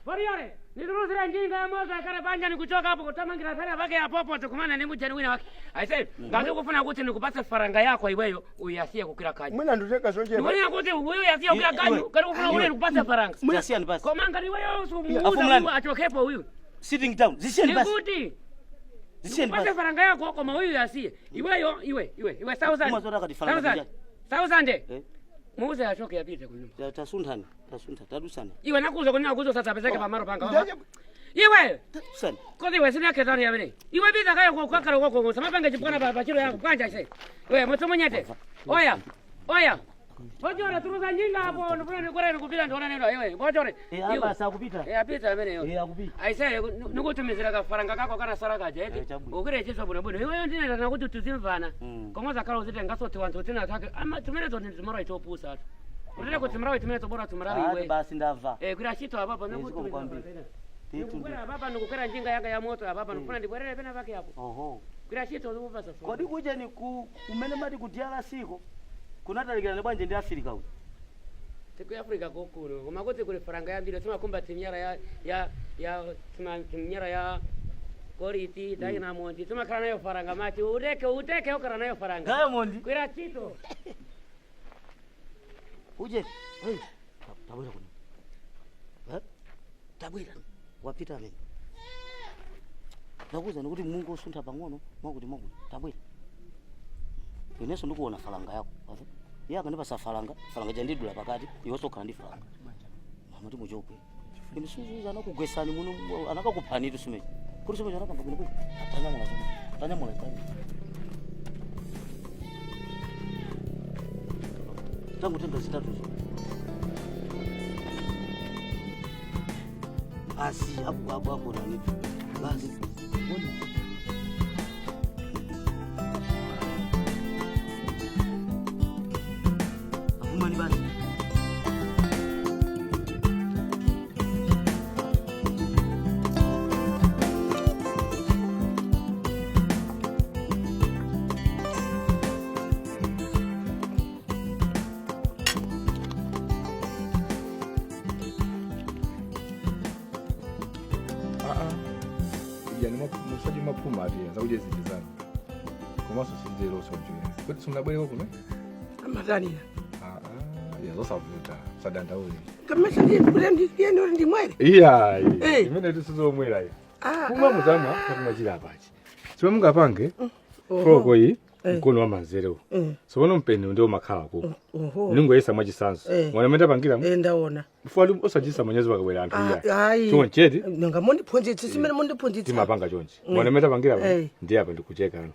[SPEAKER 7] Voliore! Niduruzira njinga ya moto akare panja nikuchoka hapo kutamangira pale pake ya popo tukumana ni mujani wina wake. I said, ngati ukufuna kuti nikupatse faranga yako iweyo uyasiye kukira kanyu.
[SPEAKER 8] Mwina nditenga zonje.
[SPEAKER 7] Ndikuona kuti uyo yasiye kukira kanyu, kari ukufuna ule nikupatse faranga.
[SPEAKER 2] Tasiyani basi.
[SPEAKER 7] Koma ngati iweyo sumuuza
[SPEAKER 2] Afumulani.
[SPEAKER 7] uyu achokepo uyu.
[SPEAKER 2] Sitting down. Zisiyeni basi.
[SPEAKER 7] Nikuti
[SPEAKER 2] Zisiyeni
[SPEAKER 7] nikupatse
[SPEAKER 2] basi.
[SPEAKER 7] faranga yako koma uyu yasiye. Iweyo iwe iwe iwe thousand.
[SPEAKER 2] Umazora kati faranga
[SPEAKER 7] Thousand.
[SPEAKER 2] zijani.
[SPEAKER 7] Thousand.
[SPEAKER 2] Eh?
[SPEAKER 7] Muuze achoke yapite kunyumba.
[SPEAKER 2] Tasunthani. Tasuntha. Tadusana.
[SPEAKER 7] Iwe nakuza kunena kuzo sasa pezeke pamaro panga.
[SPEAKER 8] Ndaje
[SPEAKER 7] Iwe
[SPEAKER 2] Tadusana.
[SPEAKER 7] Kozi iwe sina ketani yamene. Iwe biza kayo kwa kakalo kwa kwa samapanga chipwana pa pachiro yako kwanja ise. Iwe mutumunyete. Oya. Oya. Bojore turuza nyinga hapo ndifuna nikore nikupita ndiona neno iwe. Bojore.
[SPEAKER 2] Eh, apa sakupita.
[SPEAKER 7] Eh apita amene yo.
[SPEAKER 2] Eh, akupita.
[SPEAKER 7] Aise nikutumizira kafaranga kako kana saraka
[SPEAKER 2] Eh,
[SPEAKER 7] jeti.
[SPEAKER 2] chabwino.
[SPEAKER 7] Ukire chiso bwino bwino. Iwe ndine ndana kuti tuzimvana. Koma zakalo uzite ngasoti wantu tina take. Ama tumene zo ndimara itopusa. Utile kuti mrawe tumene tobora tumrawe
[SPEAKER 2] Ah,
[SPEAKER 7] iwe.
[SPEAKER 2] basi ndamva.
[SPEAKER 7] Eh kira chito apapo
[SPEAKER 2] Eh, zikomo kwambiri. Ndithu
[SPEAKER 7] Nikukwera apapa nikukwera njinga yanga ya moto apapa ndikufuna ndibwerere pena pake apo.
[SPEAKER 2] Oho.
[SPEAKER 7] Kwira chito ukupasa foni.
[SPEAKER 2] Kodi kuja ni ku kumene mati ku DRC ko kunatalikirana bwanje ndi Africa uku.
[SPEAKER 7] Tiku Africa kokuno. Koma kuti kuli faranga yambiri timakumba timnyara ya ya ya tima timnyara ya Quality, Dynamond, timakhala nayo faranga machi uteke uteke ukhala nayo faranga.
[SPEAKER 2] Diamond.
[SPEAKER 7] Kwira chito.
[SPEAKER 2] Uje. Hey. Tabwera kuno. Eh? Tabwera. Wapita amene. Ndakuwuza kuti Mungu usuntha pang'ono mwakuti mwakuti. Tabwera. Inenso ndikuona faranga yako. Wamva? Iye akandipasa faranga, faranga jandidula pakati, iwenso ukhala ndi faranga. Amati muchokwe. Ine suzuza anakugwesani muno anakakuphani tu sumechi. Kuti sumechi anakamba bwino bwino. Tanyamula zomwe. Tanyamula tanyamula. Tangu tenga zitatuzo. Basi hapo hapo hapo nani. Basi. Mbona? Afumani basi.
[SPEAKER 3] Yani musaji maphuma ati zakudya zinthu zanu komanso sizileronso njoya kuti simunabwereko kuno
[SPEAKER 5] Amatanira.
[SPEAKER 3] ya zosavuta sadandaule
[SPEAKER 5] Kamesa ndiye kuti ndimwere.
[SPEAKER 3] iya
[SPEAKER 5] Eh.
[SPEAKER 3] imene tisizomwera iyi
[SPEAKER 5] Ah,
[SPEAKER 3] kumwe muzamwa kakumachira apachi simwe mungapange
[SPEAKER 5] Oho.
[SPEAKER 3] froko iyi
[SPEAKER 5] Eh.
[SPEAKER 3] mkono wa manzerewo
[SPEAKER 5] Eh.
[SPEAKER 3] sopano mpeni ndiwo makhala kuko
[SPEAKER 5] Oho.
[SPEAKER 3] ningoyesa mwachisanso
[SPEAKER 5] Eh.
[SPEAKER 3] mwana mene tapangira
[SPEAKER 5] Eh, ndaona.
[SPEAKER 3] mfuwa osachisa manyazi pakabwera anthu iya
[SPEAKER 5] Ayi.
[SPEAKER 3] choncheti
[SPEAKER 5] Nanga mundiphunzitsa simene mundiphunzitsa.
[SPEAKER 3] timapanga chonchi
[SPEAKER 5] Mm.
[SPEAKER 3] mwana mene tapangira
[SPEAKER 5] Eh.
[SPEAKER 3] ndiye apa ndikuchekano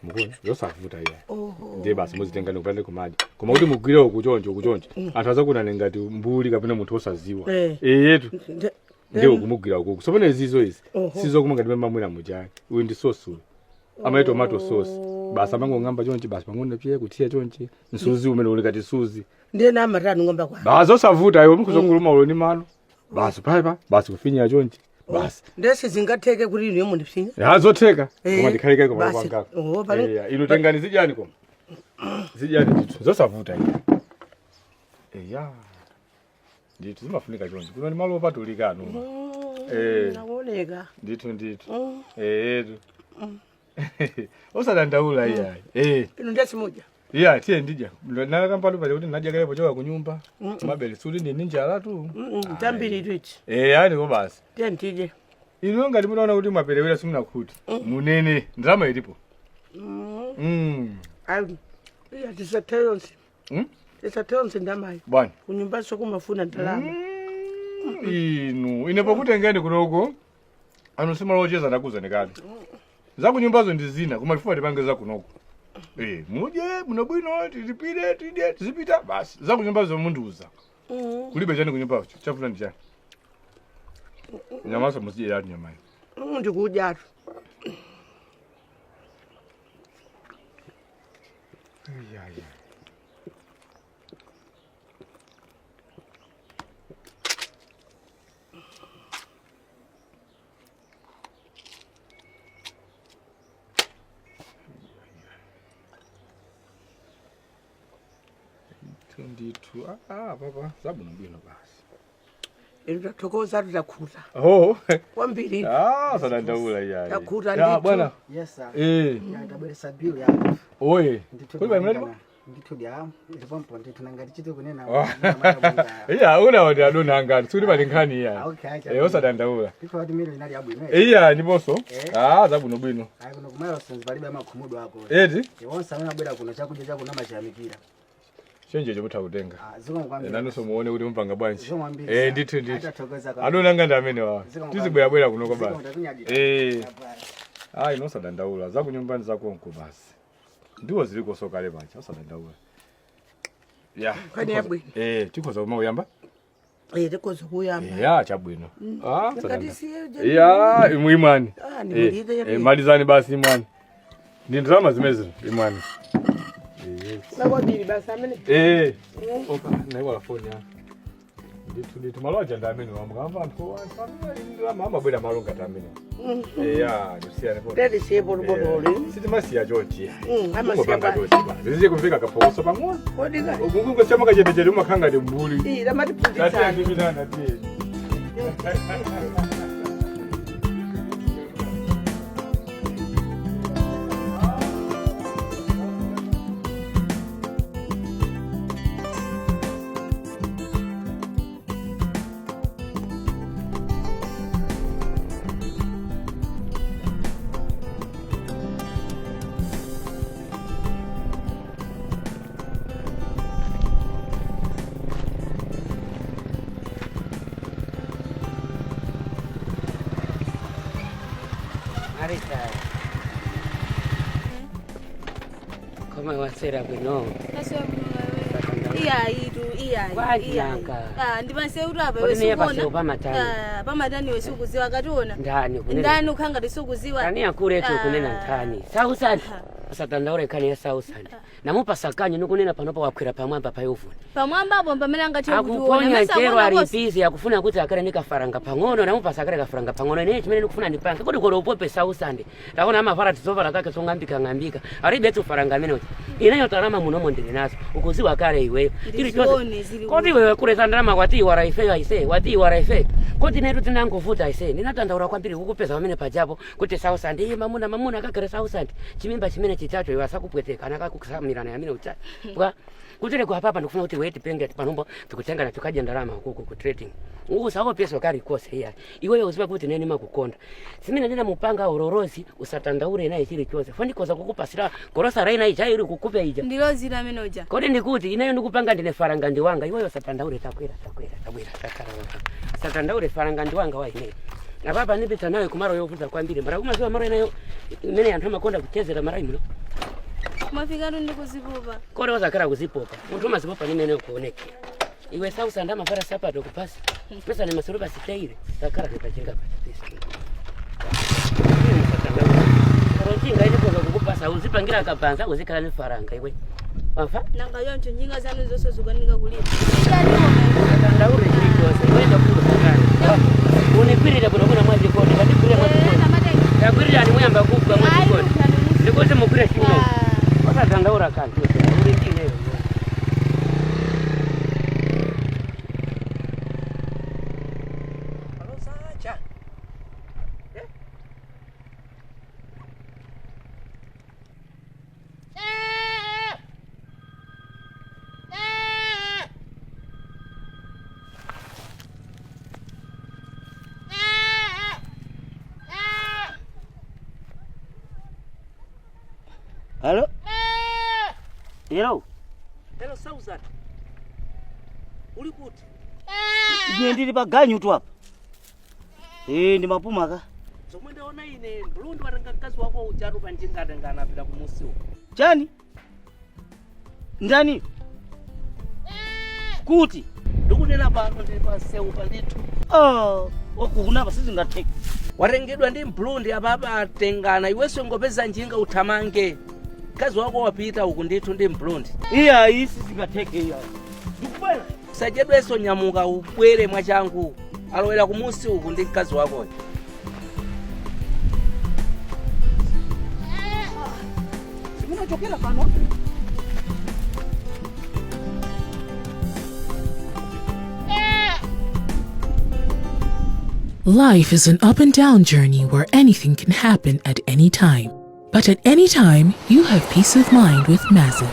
[SPEAKER 3] mukuona zosavuta iya
[SPEAKER 5] Oho.
[SPEAKER 3] ndiye basi muzitenga ndikupande kumadya koma kuti mugwire uku chonchi uku chonchi anthu azakunani ngati mbuli kapena munthu osaziwa
[SPEAKER 5] Eh.
[SPEAKER 3] eyetu
[SPEAKER 5] Nde-
[SPEAKER 3] ndiye ukumugwira ukuku sopano izizo izi
[SPEAKER 5] Oho.
[SPEAKER 3] sizokuma ngati mamwera mujani uyu ndi sosulo Amayi tomato sauce. Basi amangong'amba chonchi basi pang'ono pye kuthiya chonchi. Msuzi umene uli kati suzi.
[SPEAKER 5] Ndiye namatani ng'ombe kwa.
[SPEAKER 3] Basi osavuta iwe mukuzonguluma ulo ni mano. Basi paipa basi kufinya chonchi. Basi.
[SPEAKER 5] Ndese zingatheke kuti inu mundipsinya.
[SPEAKER 3] Ya zotheka.
[SPEAKER 5] Eh,
[SPEAKER 3] Koma ndikhalike koma
[SPEAKER 5] basi.
[SPEAKER 3] kwangako.
[SPEAKER 5] Oh, pali-
[SPEAKER 3] Eh, inu tengani zidyani koma. Zidyani ndithu zosavuta iya. Eya. Ndithu zimafunika chonchi. Kuno ndi malo opatulika anu. Eh.
[SPEAKER 5] Nakuoneka.
[SPEAKER 3] Ndithu ndithu.
[SPEAKER 5] Mm.
[SPEAKER 3] Eh. tu. Osadandaula iya. Eh.
[SPEAKER 5] Inu ndese mudya.
[SPEAKER 3] Iya tiye ndidya. Nalakampano paja kuti ndinadya kale pochoka kunyumba.
[SPEAKER 5] Mm.
[SPEAKER 3] Mabele suli ndi njala tu.
[SPEAKER 5] Tambiri twiti.
[SPEAKER 3] Eh, yani ko basi.
[SPEAKER 5] Tiye ndidye.
[SPEAKER 3] Inu ngati munaona kuti mwaperewera simunakhuta. Munene ndalama ilipo. Mm.
[SPEAKER 5] Ayi. Iya tisathe yonse.
[SPEAKER 3] Mm?
[SPEAKER 5] Tisathe yonse ndamayi.
[SPEAKER 3] Bwana.
[SPEAKER 5] Kunyumba sokumafuna ndalama.
[SPEAKER 3] Inu ine pokutengeni kunoko anu simalocheza ndakuuzani kale. Zakunyumbazo ndi zina koma tifuna tipange zakunoko. Eh, mudye muno bwino tilipire tidye tizipita basi. Zakunyumbazo mundiuza. Kulibe chani kunyumbacho chafuna ndi chani. Nyamaso muzidyera nyamayo.
[SPEAKER 5] Ndikudyatu.
[SPEAKER 3] Ndithu ah papa zabwino bwino basi.
[SPEAKER 5] Inu tathokoza tutakhuta.
[SPEAKER 3] Oh.
[SPEAKER 5] Kwambiri.
[SPEAKER 3] Ah, sadandaula iya.
[SPEAKER 5] Takhuta
[SPEAKER 3] Ya
[SPEAKER 5] ndithu.
[SPEAKER 3] bwana.
[SPEAKER 10] Yes sir.
[SPEAKER 3] Eh.
[SPEAKER 10] Ya tabweresa bill yako.
[SPEAKER 3] Oye.
[SPEAKER 10] Ndithu
[SPEAKER 3] Kuli bali
[SPEAKER 10] ndithu ya ilipompo ndithu nangati chite kunena.
[SPEAKER 3] Iya, una wati adona angati suli pali nkhani iya.
[SPEAKER 10] Okay, acha.
[SPEAKER 3] Eh, osadandaula.
[SPEAKER 10] Ndithu wati milo inali yabwino.
[SPEAKER 3] Iya, ndiponso.
[SPEAKER 10] Eh.
[SPEAKER 3] Ah, zabwino bwino.
[SPEAKER 10] Ayi kuno kumalo senzi palibe amakhumudwa ako.
[SPEAKER 3] Eti?
[SPEAKER 10] Wonse amene abwera kuno chakudya chakuno amachiyamikira.
[SPEAKER 3] Chenjecho mutha kutenga.
[SPEAKER 10] Ah, zikomo kwambiri.
[SPEAKER 3] Nanunso muone kuti mupanga bwanji.
[SPEAKER 10] Zikomo kwambiri.
[SPEAKER 3] Eh, ndithu ndithu.
[SPEAKER 10] Atathokoza kwambiri.
[SPEAKER 3] Adona anga ndi amene wawa.
[SPEAKER 10] Zikomo
[SPEAKER 3] Tizibwerabwera kunoko
[SPEAKER 10] Zikomo
[SPEAKER 3] basi.
[SPEAKER 10] takunyadira.
[SPEAKER 3] Eh. Ayi, nosadandaula. Zakunyumbani zakonko basi. Ndiwo ziliko kale pacha, osadandaula. Ya.
[SPEAKER 5] Nkhani yabwino.
[SPEAKER 3] Eh, tikhoza kuma kuyamba?
[SPEAKER 5] Eh, tikhoza kuyamba.
[SPEAKER 3] Ya, chabwino. Ah,
[SPEAKER 5] Ngati siye
[SPEAKER 3] Ya, imwe imwani.
[SPEAKER 5] Ah, ndimalize
[SPEAKER 3] Eh, malizani basi imwani. Ndi ndalama zimezi imwani.
[SPEAKER 5] Nakwambiri basi amene.
[SPEAKER 3] Eh. Opa, naiwala foni ya. Ndithu ndithu malo aja ndi amene wamukamba anthu ndalama amabwera malo ngati amene. Eh, ya, ndisiyane po.
[SPEAKER 5] Tete siye polopololi.
[SPEAKER 3] Sitimasiya chonchi.
[SPEAKER 5] Amasiya
[SPEAKER 3] Kungopanga
[SPEAKER 5] basi.
[SPEAKER 3] chonchi basi. Ziziye kumveka kaphokoso pang'ono.
[SPEAKER 5] Kodi ka.
[SPEAKER 3] Ukungosiya makachetechete umakhala ngati mbuli.
[SPEAKER 5] Ii,
[SPEAKER 3] Tatiye
[SPEAKER 5] lamatiphunzitsana.
[SPEAKER 3] ndipitana tiye.
[SPEAKER 7] Marita. Koma wasera bwino.
[SPEAKER 4] Iya itu iya.
[SPEAKER 7] Bwanji nanga.
[SPEAKER 4] Ah ndipansewu apa
[SPEAKER 7] Kodi niye pasewu pamatani?
[SPEAKER 4] Ah pamatani wesukuziwa kationa.
[SPEAKER 7] Ndani kunena.
[SPEAKER 4] Ndani ukhanga tisukuziwa.
[SPEAKER 7] Kani akuretu kunena nkhani. Sausandi. Usatandaule nkhani ya sausandi. Namupasa kanyu nikunena panopa wakwera pamwamba payovuna.
[SPEAKER 4] Pamwamba apo pamene angathe kutiona.
[SPEAKER 7] Akuponya
[SPEAKER 4] Mesa
[SPEAKER 7] chero
[SPEAKER 4] akuona
[SPEAKER 7] ali
[SPEAKER 4] kosi.
[SPEAKER 7] busy akufuna kuti akale ndikafaranga pang'ono namupasa akale kafaranga pang'ono ine chimene ndikufuna ndipange kuti kolo upope sausandi. Taona amafara tizovala zake zong'ambika ng'ambika. Alibe tufaranga amene uti. Ineyo talama munomo ndili nazo. Ukuziwa kale iweyo.
[SPEAKER 4] Ndizione zili
[SPEAKER 7] Kodi wewe kuleza ndalama kwati iwara ife aise, wati iwara ife. Kodi netu tinangovuta aise. Ndinatandaula kwambiri kukupeza pamene pajapo kuti sausandi iye mamuna mamuna akagere sausandi. Chimimba chimene chichacho iwe asakupweteka anakakusamirana yamene ucha. Bwa kutere kwa papa ndikufuna kuti weti penge panombo tikutengana tukadya ndalama huku ku trading. Uku sawo pesa kali kose iya. Iweyo uziwa kuti neni makukonda. Simene ndina mupanga urorozi usatandaure naye chilichonse. Fandikoza kukupasira gorosa raina ija iri kukupe ija.
[SPEAKER 4] Ndilozira amene uja.
[SPEAKER 7] Kodi ndikuti ineyo ndikupanga ndine faranga ndiwanga iweyo satandaure takwera takwera takwera takala satandaure faranga ndiwanga wa ineyo apapa ndipita nawe kumaro yovuta kwambiri mara kumaziwa maro ineyo imene anthu amakonda kuchezera mara imuno
[SPEAKER 4] Mwafikatu ndikuzipopa.
[SPEAKER 7] kodi wazakhala kuzipopa munthu umazipopa nimene ukuonekera iwe sausanda amafara sapato kupasi pesa ni masoro pasiteire takhala ndipachinga pachipesa. Njinga ilikoza kukupasa uzipangira kabanza uzikhala ni faranga iwe. Wamva?
[SPEAKER 4] Nanga yoncho njinga zanu zonse zikukanika kulipa.
[SPEAKER 7] Ndaure chilichonse iwenda kulusakana. Unikwirira kuno kuna mwazikoni kandikwirira mwazikoni. Ndakwirira ni muyamba kugwa mwazikoni. Ndikuti mukwire chimwe. Osadandaura kanthu uri ndineyo.
[SPEAKER 2] Hello? Hello?
[SPEAKER 12] Hello Sauzan. Uli kuti?
[SPEAKER 2] Ine ndili pa ganyu tu apa. Eh, ndi mapuma ka.
[SPEAKER 12] Zomwe ndaona ine Mbulundi watenga mkazi wako ujatu pa njinga atenga anapita kumusi uko.
[SPEAKER 2] Chani? Ndani? Kuti?
[SPEAKER 12] Ndikunena pano ndili pa sewu pa ndithu.
[SPEAKER 2] Oh, okukunapa sizingatheke.
[SPEAKER 12] Watengedwa ndi Mbulundi apapa atengana iwenso ngopeza njinga uthamange. Mkazi wako wapita uku ndithu ndi Mbulundi.
[SPEAKER 2] Iya, iyi sizingatheke iya. Ndikubwera.
[SPEAKER 12] Usachedwenso nyamuka ubwere mwachangu. Alowera kumusi uku ndi mkazi wakoyo.
[SPEAKER 2] Simunachokera pano.
[SPEAKER 9] Life is an up and down journey where anything can happen at any time. But at any time, you have peace of mind with Mazim.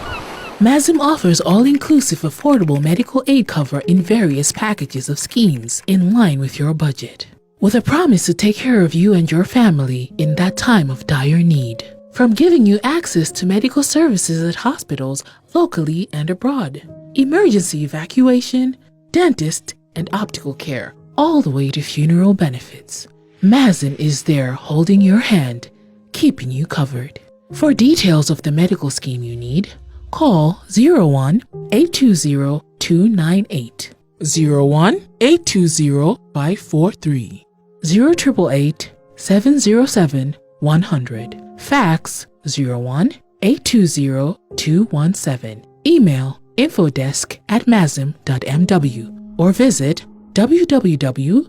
[SPEAKER 9] Mazim offers all inclusive affordable medical aid cover in various packages of schemes in line with your budget. With a promise to take care of you and your family in that time of dire need. From giving you access to medical services at hospitals locally and abroad, emergency evacuation, dentist, and optical care, all the way to funeral benefits. Mazim is there holding your hand, keeping you covered. For details of the medical scheme you need, call 01 820 298, 01 820 543, 0888 707 100, fax 01 820 217, email infodesk at mazim.mw, or visit www.mazim.mw.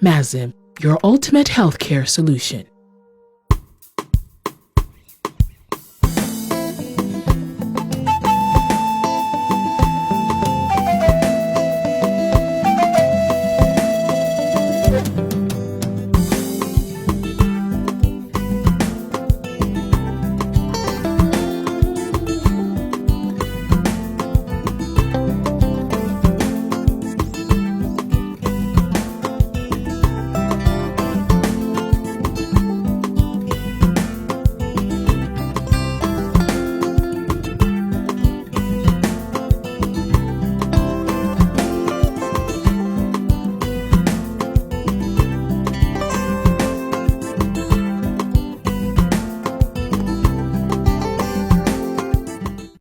[SPEAKER 9] Mazim, your ultimate healthcare solution.